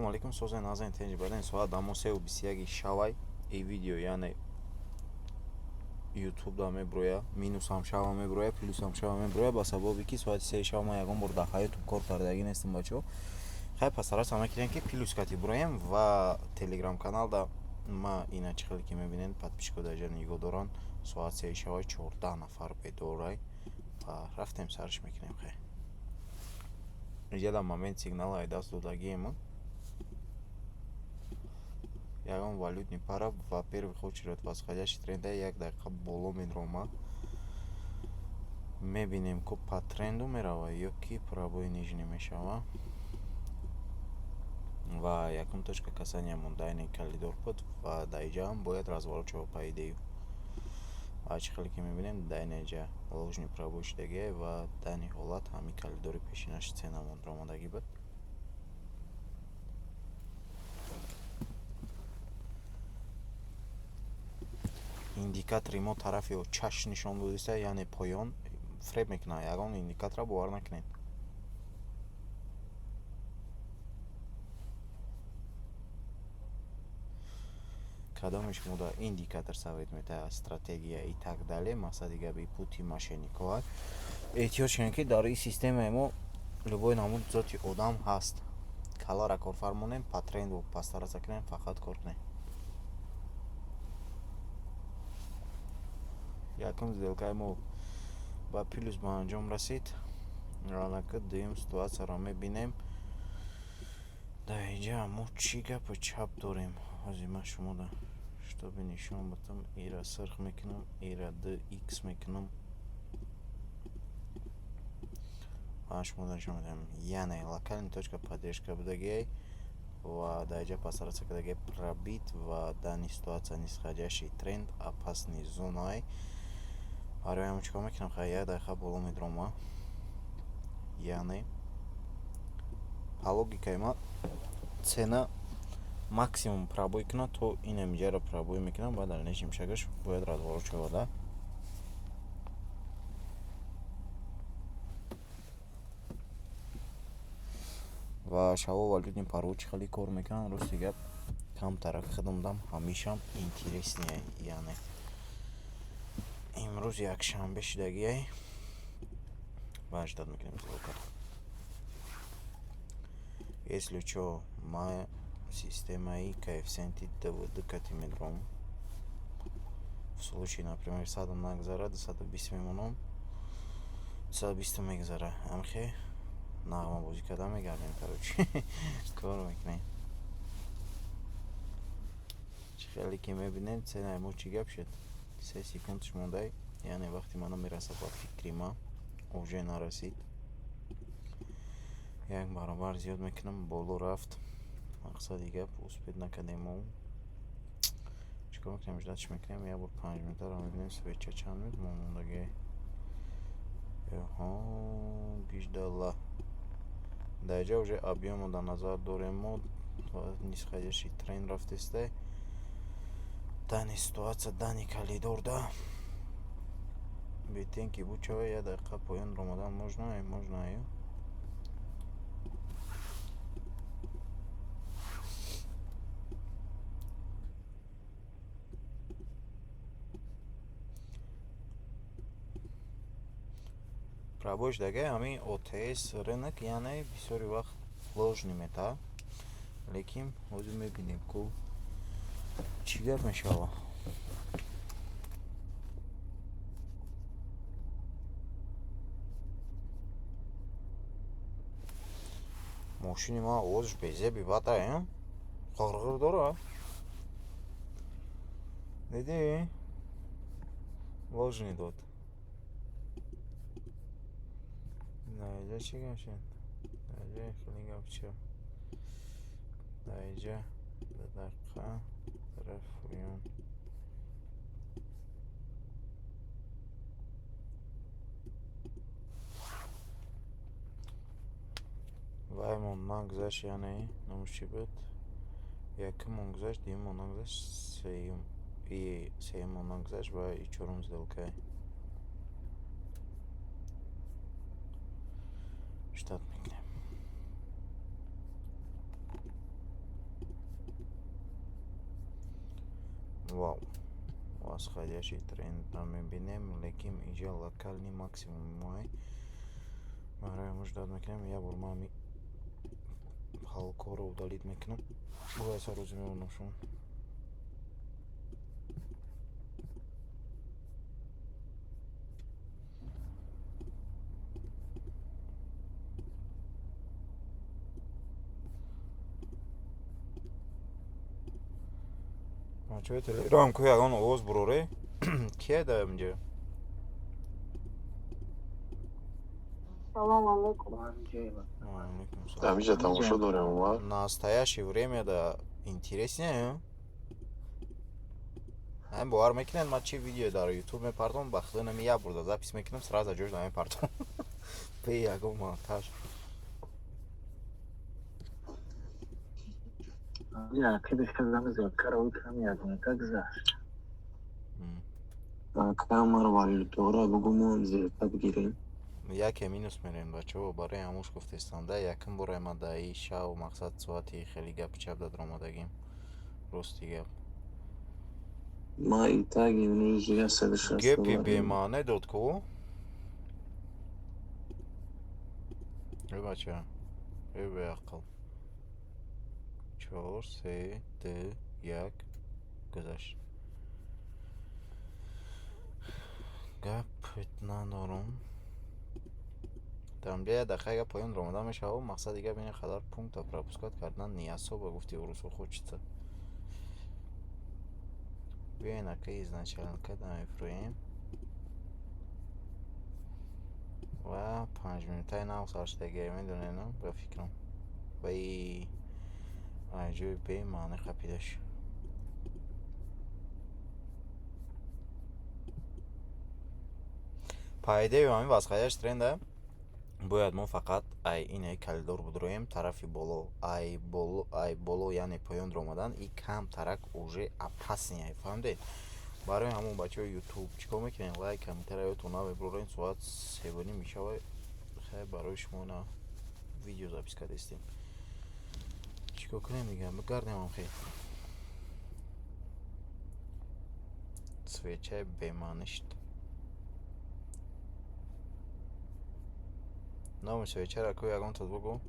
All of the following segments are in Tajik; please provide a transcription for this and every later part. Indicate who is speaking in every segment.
Speaker 1: Ассалому алайкум, созен, назен, тенҷи бадан. Соат дамо 3:21 шавай. И видео, яъне ютуб да меброя, минусам шава меброя, плюсам шава меброя, ба сабаби ки соати 3 шава ман ягон бор дар ҳаётум кор кардагӣ нестам, бачаҳо. Хай, пасараса мекунем, ки плюс кати броем ва телеграм каналда ма ина чӣ хеле ки мебинед, подписчикҳо дар ҷа нигоҳ доранд. Соат 3 шавай, 14 нафар бедорай ва рафтем, сарш мекунем. Хай, инҷа дар момент сигнал ай даст додагием. Ягон валютный пара во первых очередь восходящий тренда, як дақиқа боло медрома, мебинем, ку по тренду мерава ё ки пробой нижний мешава. Ва якум точка касаниямон дайни коридор буд ва дар инҷаам бояд разворот шава по идею. Ва чӣ хеле ки мебинем, дайнеҷа ложный пробой шудагие ва дани ҳолат ҳамин коридори пешинаш ценамон омадагӣ буд. Индикатори мо тарафи чашм нишон додиста, яъне поён фреб мекунад. Ягон индикатора бовар накунед. Кадоме шумо дар индикатор совет метаҳад, стратегия и так далее, мақсади габи пути мошенникҳоа. Эҳтиёт шавем, ки дар ин системаи мо любой намуд зоти одам ҳаст. Калара корфармонем, по тренду пастараса кунем, фақат кор кунем. Якум сделкаи мо ба плюс ба анҷом расид. Аллакай дуюм ситуатсияро мебинем. Дар инҷа мо чӣ гапу чап дорем? Ҳозир ман шуморо, чтобы нишон батам, ира сирх мекунам, ира 2 икс мекунам ва шуморо нишон медиҳам. Яъне локальный точка поддержка будагиай ва дар инҷа пасараса кардагиай пробит ва дани ситуатсия нисходящий тренд, опасный зонаай. Барои ҳамин чӣ кор мекунам? Хай, як дақиқа боло медрома. Яъне по логикаи ман цена максимум пробой кунад, то инамиҷаро пробой мекунам, баъд дар нижним шагаш бояд разворот шавад, а? Ва шаво валютный параҳо чӣ хеле кор мекунанд, рости гап, камтарак худам дам ҳамешам интересный. Яъне имрӯз якшанбе шудагиай ва ждать мекунем сделкаро. Если чо, ма системаи коэффисиенти двд кати медорам. В случае, например, 100 нагзара, 220 мемонам, 220 мегзара. Амхе нағмабозӣ карда мегардем, короче, кор мекунем. Чӣ хеле ки мебинем, ценаи мо чӣ гап шуд? 3 секундаш мондай, яъне вақти мана мерасад, ба фикри ман уже нарасид. Як баробар зиёд мекунам, боло рафт. Мақсади гап, успеть накардем мо. Чӣ кор мекунем? Ждать мекунем, як бор 5 минутаро мебинем, свеча чанд минут мондагиай. Оҳо, гиждала. Дар инҷа уже объёмро дар назар дорем мо, нисходящий тренд рафтестай. Дани ситуатсия, дани коридорда бетен ки буд чава, як дақиқа поён омадан можно, можно ё? Пробой шудагиай ҳамин ОТС рынок, яъне бисёри вақт ложный метаҳад. Лекин ҳозир мебинем, ку чӣ гап мешавад. Мошини ман овозаш безеби бад ай, ғирғир дорад. Дидӣ? Ложный дод. Дар инҷа чӣ гап шуд? Дар инҷа хеле гап ча. Дар инҷа 2 дақиқа тараф поён. Ваймон нагузашт, яъне номаш чӣ буд? Якумон гузашт, дуюмон нагузашт, сеюм сеюмон нагузашт ва и чорум сделкае. Ждать мекунем. Вау, восходящий тренд намебинем, лекин иҷа локальный максимум мои барои мо ждать мекунем. Як бор ман ҳами палкоро удалить мекунам, бояд саррӯзӣ мемонам шумо. Бачаҳои Телеграм, ку ягон овоз буроре, кие да инҷа?
Speaker 2: Салом алейкум.
Speaker 1: Ваалейкум салом.
Speaker 3: Ҳамиҷа тамошо дорем, Умар.
Speaker 1: Настоящее время да интереснее. Ҳамин бовар мекунед, ман чи видео дар Ютуб мепартом, ба худо, нами як бурда запись мекунам, сразу ҷош намепартом. Бе ягон монтаж.
Speaker 4: Ақиби хелам зиёдкар кам ягонака гузашт.
Speaker 3: Камар валютаҳоро бугу, мо ҳам зиёдта бигирем.
Speaker 1: Яке минус мерем, бачаҳо, барои ҳамуш гуфтестам да, якум бора ма да и шав, мақсад, соати хеле гапи чап да даромадагим. Рости гап.
Speaker 3: Ма и так имрӯз 160
Speaker 1: Гепи
Speaker 3: доллар.
Speaker 1: бемаъне дод ку? Э, бача, э, беақл. Чор, се, ду, як, гузашт. Гап надорам. Дар инҷа як дақиқа гап поён омода мешавад, мақсади гап ин қадар пункта пропускать кардан не особо, гуфти урусо, хочется. Биёен, ака, изначально када мефурӯем ва 5 минутаи нав сар шудагия, медонед, ба фикрам. Ва и ҷои бемаъне қапидаш. По идее, ҳамин восходящий тренда бояд мо фақат ай инаи коридор будроем тарафи боло, ай боло, ай боло, яъне поён омадан и камтарак уже опаснее, фаҳмидед? Барои ҳамон, бачаҳои Ютуб, чӣ кор мекунед? Лайк, комментария ёдтон намебуроред, соат 3:30 мешавад. Хай, барои шумо на видео запись кардастем. Чӣ кор кунем дига? Бигардем ам хел. Свечаи бемаънӣ шуд. Номи свечаро ку ягонтат бугӯ.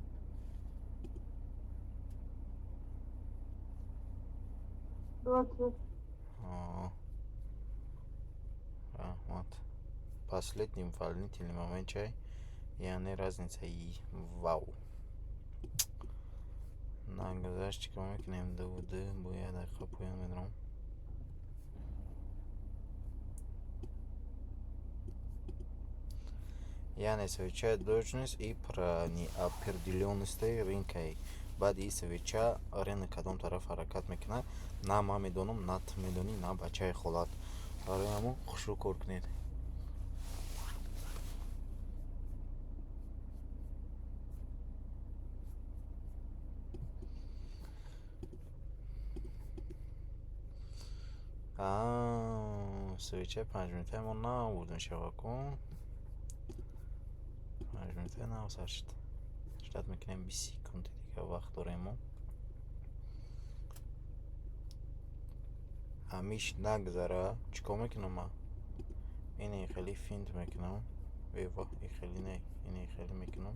Speaker 2: 20.
Speaker 1: Раҳмат. Последний волнительный момент чай, яъне разница и вау. Нагузашт, чӣ кор мекунем? Ду ду бо як дақиқа поён медорам. Яъне свечаи дождность и про неопределённости рынка. Баъди ин свеча рынок кадом тараф ҳаракат мекунад, на ман медонам, на ту медонӣ, на бачаи холат. Барои ҳамон хушрӯ кор кунед. Свечаи 5 минутаи мо набуд мешавад ку? 5 минутаи нав сар шуд. Ждать мекунем, 20 секунди дига вақт дорем мо. Ҳамиш нагзара, чӣ кор мекунам ман? Ини хеле финт мекунам. Э ва, и хеле не, ини хеле мекунам.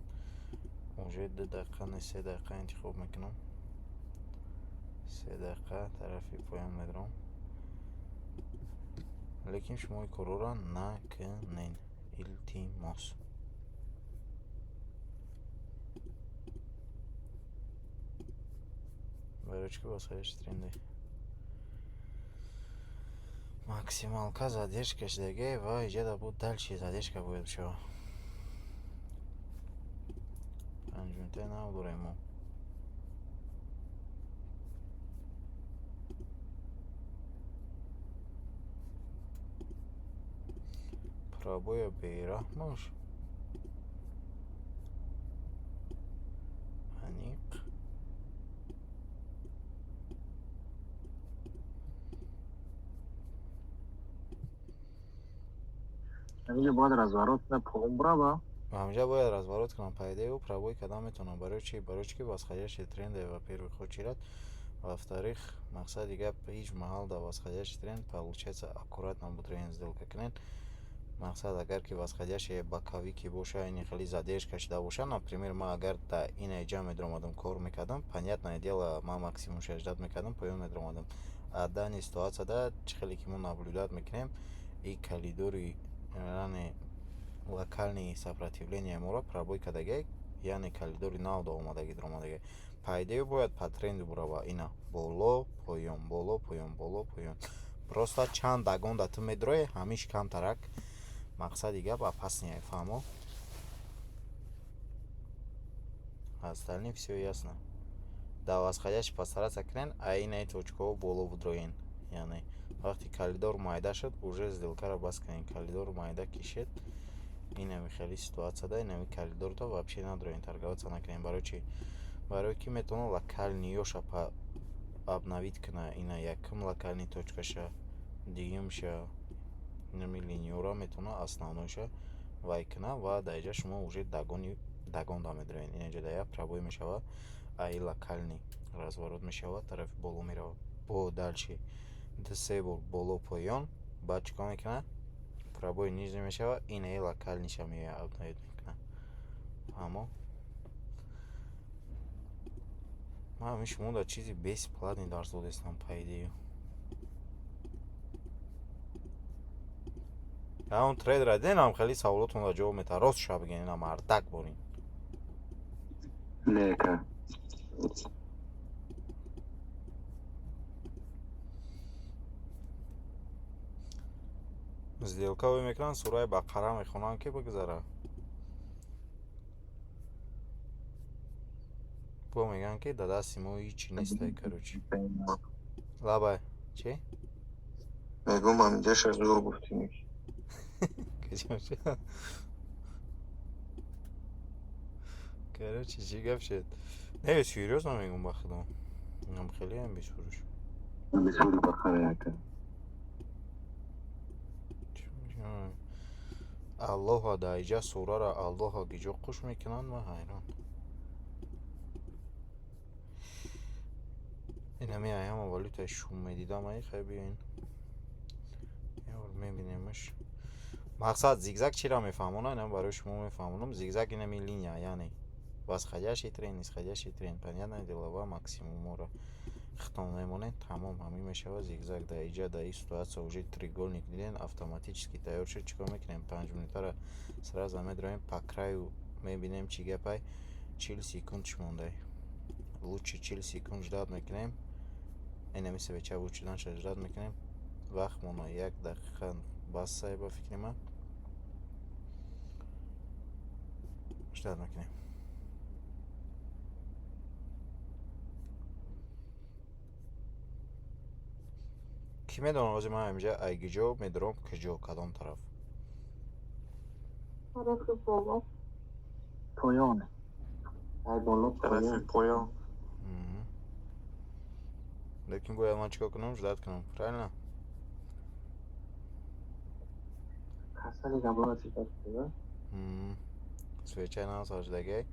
Speaker 1: Уже 2 дақиқа, не, 3 дақиқа интихоб мекунам. 3 дақиқа тарафи поён медорам. Лекин шумо ин корҳоро накунед. Илтимос. Барои чӣ ки восходящий тренде. Максималка задержка шудагӣ ва иҷода буд, дальше задержка бояд бишавад. 5 минутаи нав дорем мо. Пробоя бераҳмаш. Аниқ.
Speaker 4: Ҳаминҷо бояд разворот на поён бурава.
Speaker 1: Ҳаминҷа бояд разворот кунам. По идее, ӯ пробой кардан метавонам. Барои чӣ? Барои чӣ ки восходящий тренде, во-первых, очередь. Во-вторых, мақсади гап, ҳеҷ маҳал дар восходящий тренд, получается, аккуратно будрен, сделка кунед. Мақсад, агар ки восходящий боковик боша, ини хеле задержка шуда боша, например, ман агар дар инаи ҷа медаромадам, кор мекардам, понятное дело, ман максимум ждать мекардам, поён медаромадам. А данный ситуацияда, чӣ хеле ки мо наблюдать мекунем, и коридори, яъне локальный сопротивление моро пробой кардагиак, яъне коридори нав омадаги, даромадаги. По идее, бояд по тренду бурава, ина боло поён, боло поён, боло поён. Просто чанд догон ту медрои, ҳамиш камтарак, мақсади гап, опасный, фаҳмо? Остальные всё ясно. Дар восходящий постараться кунен, а инаи точкаҳо боло будроен, яъне вақте коридор майда шуд, уже сделкаро бас кунед. Коридор майда кишед, инами хеле ситуатсияда инами коридорда вообще надроен, торговаться накунем. Барои чӣ? Барое ки метавонад локальныйёша обновить кунад. Ина якум локальный точкаша, дуюмша, инами линияро метавонад основнойша вай кунад ва дар инҷа шумо уже догони догонда медроен. Инаҷа дар як пробой мешавад, а и локальный разворот мешавад, тарафи боло меравад, бо дальше ду се бор боло поён, баъд чӣ кор мекунад? Пробой нижний мешавад, инаи локальныйша меояд, обновить мекунад. Фаҳмо? Ман ҳамин шумо дар чизи бесплатный дарс додестам, по идее. Он трейдера дидем, хеле саволотонро ҷавоб метаҳад. Ростша бигӯед, ина мардак борин.
Speaker 3: Не, ка.
Speaker 1: Сделка ой мекунанд, сураи Бақара мехонанд, ки бигзара. Бо мегӯянд, ки дар дасти мо ҳичи нестай, короче. Лабай, чӣ?
Speaker 3: Мегӯм, ҳаминҷаша зур гуфтӣ.
Speaker 1: Каҷам шуд? Короче, чӣ гап шуд? Не, серьёзно мегӯм, ба худо. Инам хелеам бисуруш.
Speaker 3: Бисури Бақара яка.
Speaker 1: Аллоҳа дар иҷа сураро Аллоҳа гиҷо қуш мекунанд, ман ҳайрон. Инами ҳама валютаи шум медидам, ай хай, биёин. Ябор мебинемаш. Мақсад, зигзаг чиро мефаҳмонам? Инам барои шумо мефаҳмонам. Зигзаг инами линия, яъне восходящий тренд, нисходящий тренд, понятное дело, ва максимумҳоро хитон мемонед, тамом, ҳамин мешавад зигзаг. Дар иҷа, дар ин ситуатсия уже треугольник дидем, автоматически тайёр шуд. Чӣ кор мекунем? 5 минутаро сразу медроем, по краю мебинем, чӣ гапай. 40 секунд чӣ мондай? Лучше 40 секунд ждать мекунем, инами свеча буд шуданша ждать мекунем. Вақт мона як дақиқа басай, ба фикри ман, ждать мекунем. Кӣ медонад, ҳозир ман ҳаминҷа айгиҷо медурам, куҷо, кадом тараф?
Speaker 2: Тарафи боло.
Speaker 4: Поён.
Speaker 3: Ай боло.
Speaker 5: Тарафи
Speaker 3: поён.
Speaker 5: поён.
Speaker 1: Лекин бояд ман чӣ кор кунам? Ждать кунам, правильно?
Speaker 4: Касали габора чида?
Speaker 1: Свечаи нав сар шудагиай.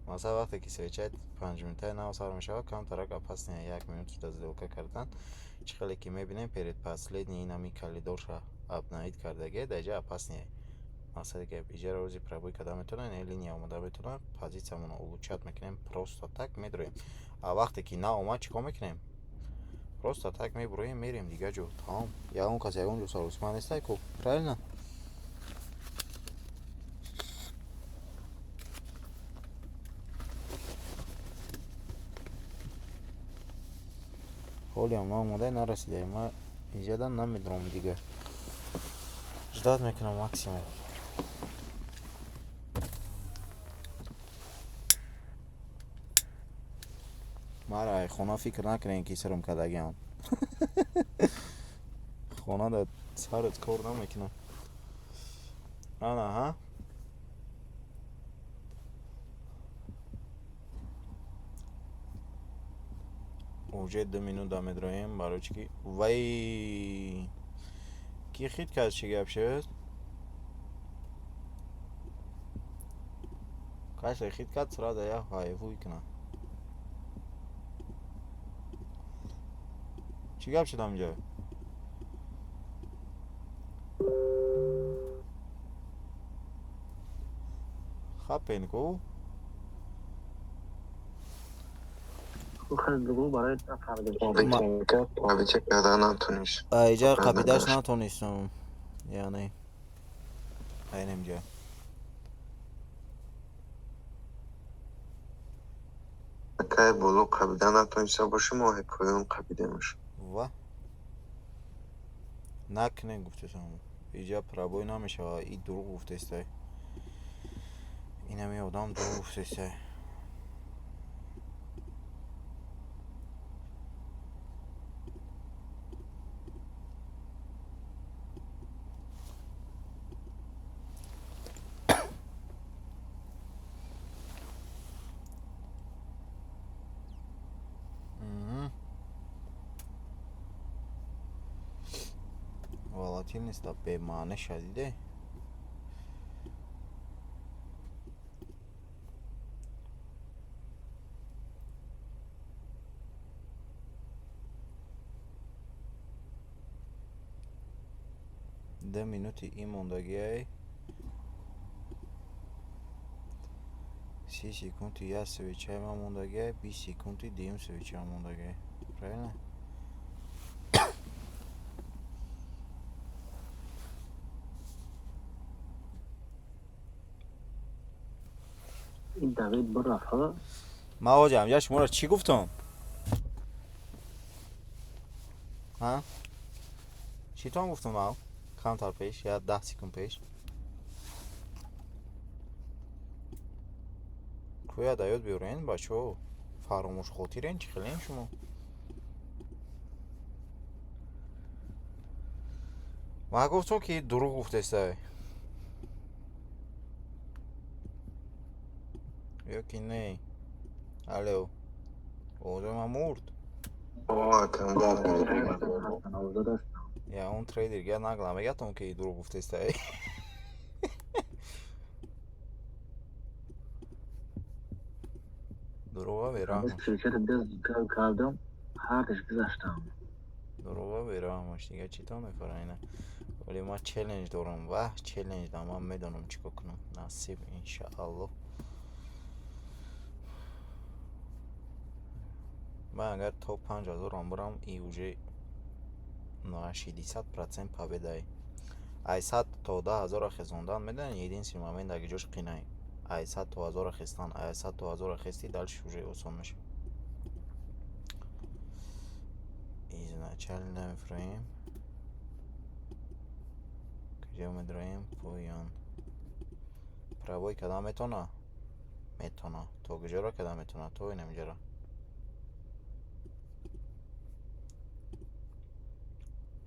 Speaker 1: Масалан, вақте ки свечаи 5 минутаи нав сар мешавад, камтарак опасный як минут шуда сделка кардан. Чӣ хеле ки мебинем, перед последний инами коридорша обновить кардагиай, дар иҷа опасный. Мақсади гап, иҷаро рӯзи пробой карда метавонад, ин линия омода метавонад, позитсиямонро улучшать мекунем, просто так медроем. А вақте ки наомад, чӣ кор мекунем? Просто так мебуроем, мерем дигар ҷо, тамом. Ягон кас ягон ҷо саросима нестай ку, правильно? Ҳолиам наомода нарасидаем, ман иҷадан намедурам, дигар ждать мекунам максимум. Мара ай хона фикр накунем, ки сирм кардагиам. Хона дар сарат кор намекунам. Ана ҳа, уже 2 минута медроем. Барои чӣ ки вай ки хит кард, чӣ гап шуд? Касе хит кард, сразу я ҳайвуй кунам. Чӣ гап шуд ҳаминҷо? Хапен ку.
Speaker 4: Хел бигӯ, барои нафаҳмидем.
Speaker 3: Пробитие карда натонист.
Speaker 1: Иҷа
Speaker 3: Карда
Speaker 1: қапидаш
Speaker 3: дошт.
Speaker 1: Натонистам, яъне айнамҷа.
Speaker 3: Кай боло қабида натониста бошӣ, моҳи поён қабидемаш.
Speaker 1: Ва накунед, гуфтесам, иҷа пробой намешава. И дурӯғ гуфтестай, инами одам дурӯғ гуфтестай. Волатильность бемаъне шадиде. 2 минути и мондагиай, 30 секунди як свечаи ман мондагиай, 20 секунди дуюм свечаам мондагиай, правильно?
Speaker 4: Ин Давид бирафа.
Speaker 1: Ман ҳоҷа ҳамҷа шуморо чӣ гуфтам, ҳа? Читон гуфтам ав камтар пеш, я 10 секунд пеш кӯя да ёд биёрен, бачаҳо. Фаромӯшхотирен, чӣ хелен шумо? Ман гуфтам, ки дурӯғ гуфтестай ё ки не? Алло, овозои ман мурд?
Speaker 3: Акам, гап.
Speaker 4: Озод ҳастам.
Speaker 1: Я он трейдер гап нагла мегатон, ки дурӯғ гуфтестай. Дурӯға бераҳмаш.
Speaker 4: Свечаро дез кардам, ҳардаш гузаштам.
Speaker 1: Дурӯға бераҳмаш, дига чӣ тон мефара ина. Вале ман челлендж дорам, ваҳ, челлендж дорам, ман медонам чӣ кор кунам. Насиб, иншааллоҳ. Ман агар то 5000-ам бирам, и уже на 60% победаи. Ай 100 то 10 000-а хезондан, медонӣ, единственный момент, аги ҷош қинай. Ай 100 то ҳазора хестан, ай 100 то ҳазора хести, дальше уже осон мешавад. Изначально мефроем. Куҷо медроем? Поён. Пробой кардан метавона? Метавона. То куҷоро кардан метавона? То инамиҷаро.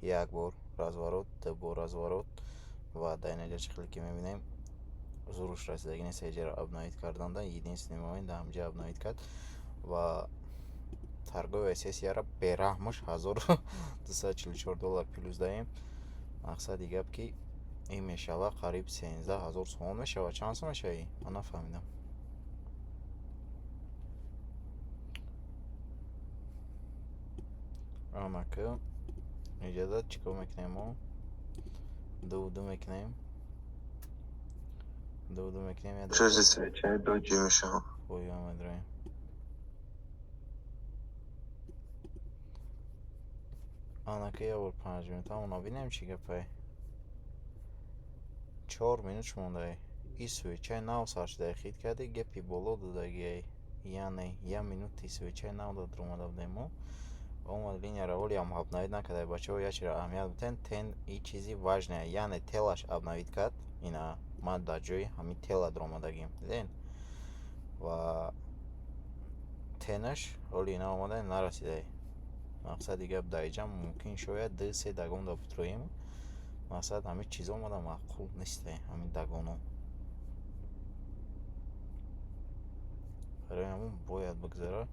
Speaker 1: Як бор разворот, ду бор разворот ва дар инҷа чӣ хеле ки мебинем, зуруш расидагӣ нест иҷаро обновить карданда. Единственный момент дар ҳамҷа обновить кард ва торговая сессияро бераҳмаш 1244 доллар плюс даем. Мақсади гап, ки ин мешава қариб 13 000 сомон мешава. Чанд сом мешавӣ? Ман нафаҳмидам. Амака, иҷозат, чӣ кор мекунем мо? Ду ду мекунем, ду ду мекунем.
Speaker 3: Чӯзи свечаи доҷи мешавад.
Speaker 1: Поён медроем. Анака, як бор 5 минутамона бинем, чӣ гапае. 4 минут мондаи. И свечаи нав сар шудаи, хит карди, гепи боло додагиай, яъне як минути свечаи нав даромада будем мо. Омад, линияро ҳолиам обновить накардай. Бачаҳо, як чиро аҳамият бидиҳед: тень и чизи важная, яъне телаш обновить кард. Ина ман дар ҷои ҳамин тела даромадагим, дидем, ва тенаш ҳоли ина омада нарасидай. Мақсади гап, дар иҷа мумкин шояд ду се догон да бутроем. Мақсад, ҳамин чизо омада маъқул нестай, ҳамин догоно. Барои ҳамон бояд бигзара,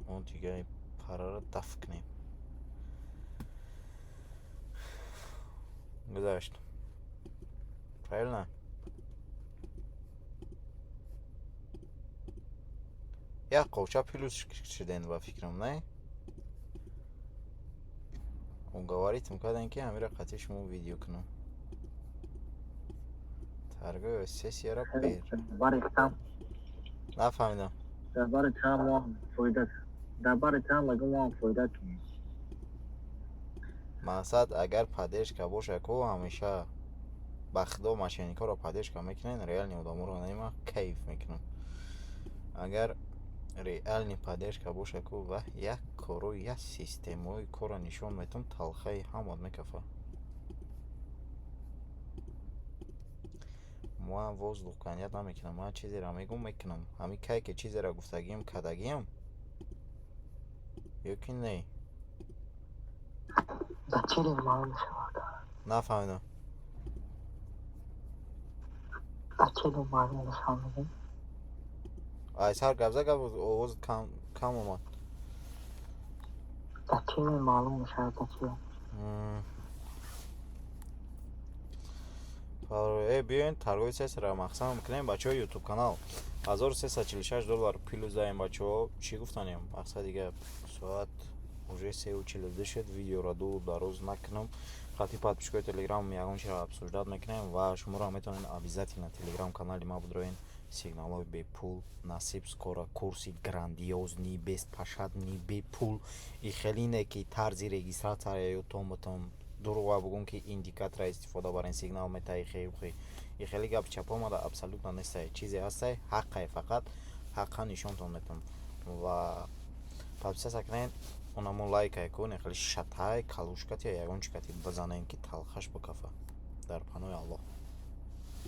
Speaker 1: мо дигаи параро дафт кунем. Гузашт, правильно? Як қовча плюс шудем, ба фикрам, не? Уговорить ам кардем, ки ҳамира қатъи шумо видео кунам. Торговая сессияро бер.
Speaker 4: Бари там.
Speaker 1: Нафаҳмидам.
Speaker 4: Дар бари там мо фоида, дар бари там мегӯм, мо фоида кунем.
Speaker 1: Мақсад, агар поддержка боша ку, ҳамеша ба худо мошенник ҳоро поддержка мекунен, реальный одаморо нема, кайф мекунам. Агар реальный поддержка боша ку, ва як коро, як системаҳои корро нишон метам, талхаи ҳамат мекафа. Ман воздух гонять намекунам, ман чизеро мегӯм, мекунам. Ҳамин кай ки чизеро гуфтагиам, кардагиам ё ки не?
Speaker 4: Дар чӣ маълум мешавад?
Speaker 1: Нафаҳмидам.
Speaker 4: Дар чӣ маълум мешавад, мегӯм?
Speaker 1: Ай сар гап за, гап овозат кам омад.
Speaker 4: Дар чӣ маълум мешавад, дар чӣ?
Speaker 1: Биёен, торговый сессияро мақсад мекунем, бачаҳои ютуб канал. 1346 доллар плюс даем, бачаҳо. Чӣ гуфтанем? Мақсад, дига соат уже 3:42 шуд, видеоро ду дароз накунам. Хати подписчик ои телеграм ягон чиро обсуждать мекунем ва шуморо метавонед обязательно телеграм канали ма будроен. Сигналҳои бепул, насиб, скоро курси грандиозный, беспощадный, бепул. И хеле не ки тарзи регистрация ёдтон бутон, дурӯға бугум, ки индикатора истифода барен, сигнал метаи, хе и хеле гап чапо омада абсолютно нестай. Чизе ҳастай, ҳаққай, фақат ҳаққа нишонтон метам. Ва подписаться кунед, онамо лайкай кун, хеле шатай калушкати ягон чи кати бизанем, ки талхаш бикафа. Дар паноҳи Аллоҳ.